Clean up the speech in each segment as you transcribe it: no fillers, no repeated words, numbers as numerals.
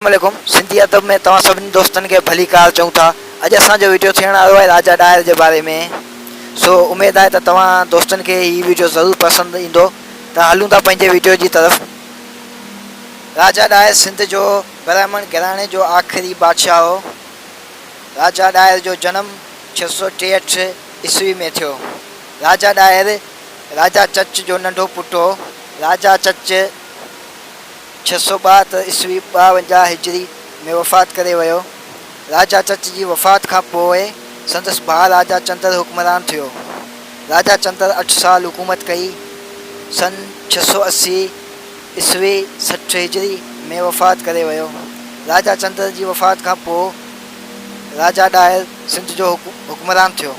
السلام عليڪم سنڌي ادب ۾ توهان سڀني دوستن کي ڀليڪار چئون ٿا اڄ اسان جو وڊيو ٿيڻ وارو آهي راجا ڏاهر جي باري ۾ سو اميد آهي ته توهان دوستن کي هي وڊيو ضرور پسند ايندو ته هلون ٿا پنهنجي وڊيو جي طرف. راجا ڏاهر سنڌ جو برهمڻ گهراڻي جو آخري بادشاهه هو. راجا ڏاهر جو جنم 663 عيسوي ۾ ٿيو. راجا ڏاهر راجا چچ جو ننڍو پٽ هو. راجا چچ 672 عيسوي، 52 هجري، ۾ وفات ڪري ويو. راجا چچ جي وفات کان پوء سندس ڀاء راجا چندر حڪمران ٿيو. راجا چندر اٺ سال حڪومت ڪئي. سن 680 عيسوي، 60 هجري، ۾ وفات ڪري ويو. راجا چندر جي وفات کان پوء راجا ڏاهر سنڌ جو حڪمران ٿيو.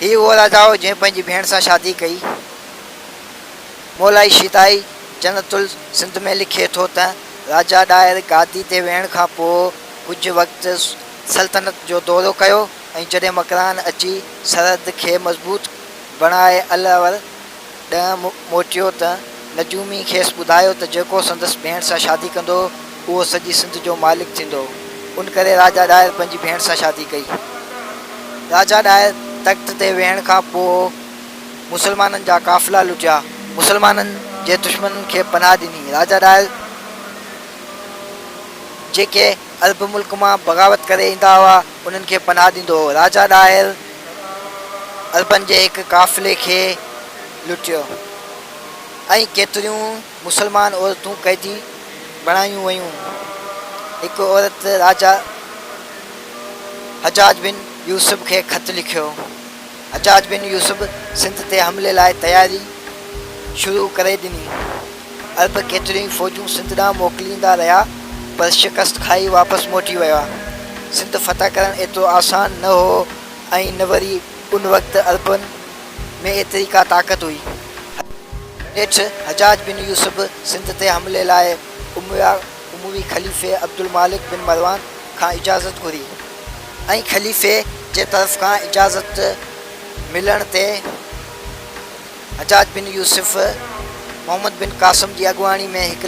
هي اهو راجا هو جنهن پنهنجي ڀيڻ سان شادي ڪئي. مولائي شيدائي جنت السنڌ ۾ لکي ٿو ته، راجا ڏاهر گادي تي ويهڻ کان پوء ڪجهه وقت سلطنت جو دورو ڪيو ۽ جڏهن مڪران اچي سرحد کي مضبوط بڻائي الور ڏانهن موٽيو ته نجومي کيس ٻڌايو ته جيڪو سندس ڀيڻ سان شادي ڪندو اهو سڄي سنڌ جو مالڪ ٿيندو. ان ڪري راجا ڏاهر پنهنجي ڀيڻ سان شادي ڪئي. راجا ڏاهر تخت تي ويهڻ کان پوء مسلمانن جا قافلا لٽيا، مسلمانن جي دشمنن کي پناهه ڏني. راجا ڏاهر جيڪي عرب ملڪ مان بغاوت ڪري ايندا هئا، انهن کي پناهه ڏيندو هو. راجا ڏاهر عربن جي هڪ قافلي کي لٽيو ۽ ڪيتريون مسلمان عورتون قيدي بڻايون ويون. هڪ عورت راجا حجاج بن يوسف کي خط لکيو. حجاج بن يوسف سنڌ تي حملي لاء تياري شروع ڪري ڏني. عرب ڪيتريون ئي فوجون سنڌ ڏانهن موڪليندا رهيا پر شڪست کائي واپس موٽي ويا. سنڌ فتح ڪرڻ ايترو آسان نه هو ۽ نه وري ان وقت عربن ۾ ايتري ڪا طاقت هئي. نيٺ حجاج بن يوسف سنڌ تي حملي لاء اموي خليفي عبدالمالڪ بن مروان کان اجازت گهري. ۽ خليفي جي طرف کان اجازت ملڻ تي حجاج بن يوسف محمد بن قاسم جي اڳواڻي ۾ هڪ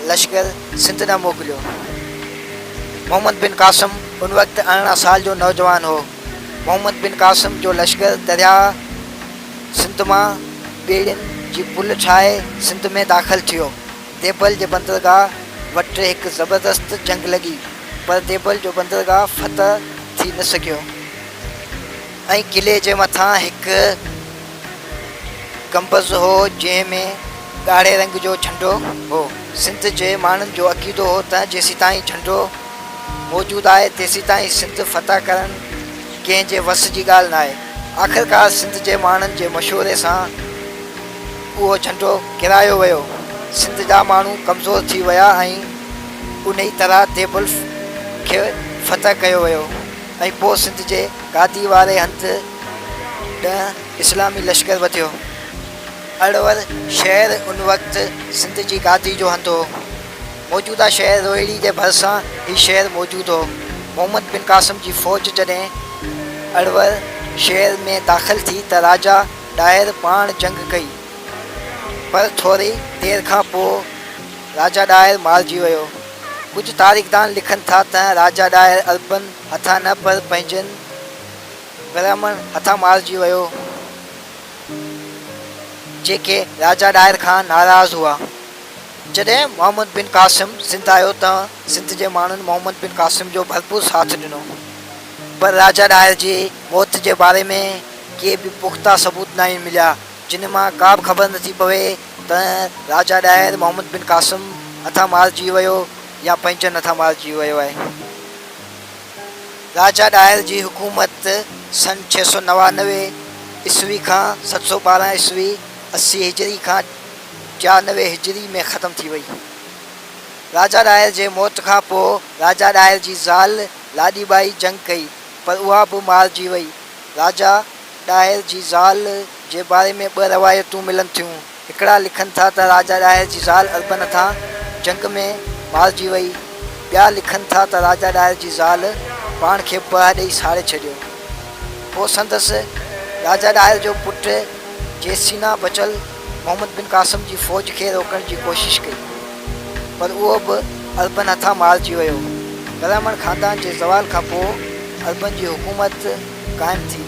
لشڪر سنڌ ڏانهن موڪليو. محمد بن قاسم ان وقت 18 سال جو نوجوان هو. محمد بن قاسم جو لشڪر درياهه سنڌ مان ٻيڙين جي پل ٺاهي سنڌ ۾ داخل ٿيو. ديبل جي بندرگاهه وٽ هڪ زبردست جنگ لڳي، پر ديبل جو بندرگاهه فتح ٿي نه سگهيو ۽ قلعي جي مٿان هڪ گنبذ هو، جنهن ۾ ڳاڙهي رنگ جو جهنڊو هو. سنڌ جي ماڻهن جو عقيدو هو ته جيسيتائين جهنڊو موجود آهي، تيسيتائين سنڌ فتح ڪرڻ ڪنهن جي وس جي ڳالهه ناهي. آخرڪار سنڌ جي ماڻهن جي مشوري سان اهو جهنڊو ڪيرايو ويو. سنڌ جا ماڻهو ڪمزور ٿي ويا ۽ انهي طرح ديبل کي فتح ڪيو ويو ۽ پوء سنڌ جي گادي واري هنڌ ڏانهن اسلامي لشڪر وڌيو. اڙور شهر ان وقت سنڌ جي گادي جو هنڌ هو. موجوده شهر روهڙي جي ڀرسان هي شهر موجود هو. محمد بن قاسم جي فوج جڏهن اڙور شهر ۾ داخل ٿي ته راجا ڏاهر پاڻ جنگ ڪئي، پر ٿوري دير کان پوء راجا ڏاهر مارجي ويو. ڪجهه تاريخدان لکن ٿا ته راجا ڏاهر عربن هٿان نه پر پنهنجن برهمڻ هٿان مارجي ويو، جيڪي راجا ڏاهر کان ناراض هئا. جڏهن محمد بن قاسم سنڌ آيو ته سنڌ جي ماڻهن محمد بن قاسم جو ڀرپور ساٿ ڏنو، پر راجا ڏاهر جي موت جي باري ۾ ڪي به پختا ثبوت ناهن مليا، جن مان ڪا به خبر نٿي پوي ته راجا ڏاهر محمد بن قاسم هٿان مارجي ويو يا پنهنجن هٿان مارجي ويو آهي. راجا ڏاهر جي حڪومت سن 699 عيسوي کان 712 عيسوي، 80 هجري، کان 93 هجري ۾ ختم ٿي وئي. راجا ڏاهر جي موت کان پوء راجا ڏاهر جي زال لاڏي ٻائي جنگ ڪئي، پر اها به مارجي وئي. راجا ڏاهر جي زال جي باري ۾ ٻه روايتون ملن ٿيون. هڪڙا لکن ٿا ته راجا ڏاهر جي زال عربن هٿان جنگ ۾ مارجي وئي. ٻيا لکن ٿا ته راجا ڏاهر جي زال پاڻ کي باهه ڏئي ساڙي ڇڏيو. پوء سندس، راجا ڏاهر جو پٽ جيسينا بچل، محمد بن قاسم جي فوج کي روڪڻ جي ڪوشش ڪئي، پر اهو به. عربن هٿان مارجي ويو. برهمڻ خاندان جي زوال کان پوء عربن جي حڪومت قائم ٿي.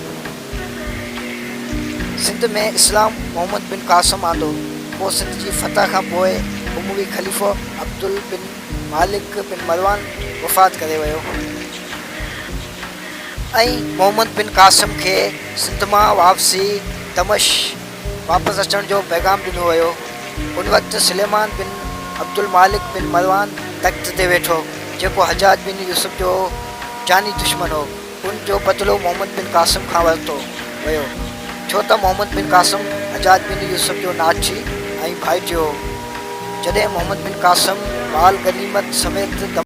سنڌ ۾ اسلام محمد بن قاسم آندو. پوء سنڌ جي فتح کان پوء اموي خليفو عبدل بن مالڪ بن مروان وفات ڪري ويو ۽ محمد بن قاسم کي سنڌ مان واپسي دمشق واپس اچڻ جو پيغام ڏنو ويو. ان وقت سليمان بن عبدالمالڪ بن مروان تخت تي ويٺو، جيڪو حجاج بن يوسف جو جاني دشمن هو. ان جو بدلو محمد بن قاسم کان ورتو ويو، ڇو ته محمد بن قاسم حجاج بن يوسف جو ناٺي ۽ ڀائٽيو هو. جڏهن محمد بن قاسم مال غنيمت سميت.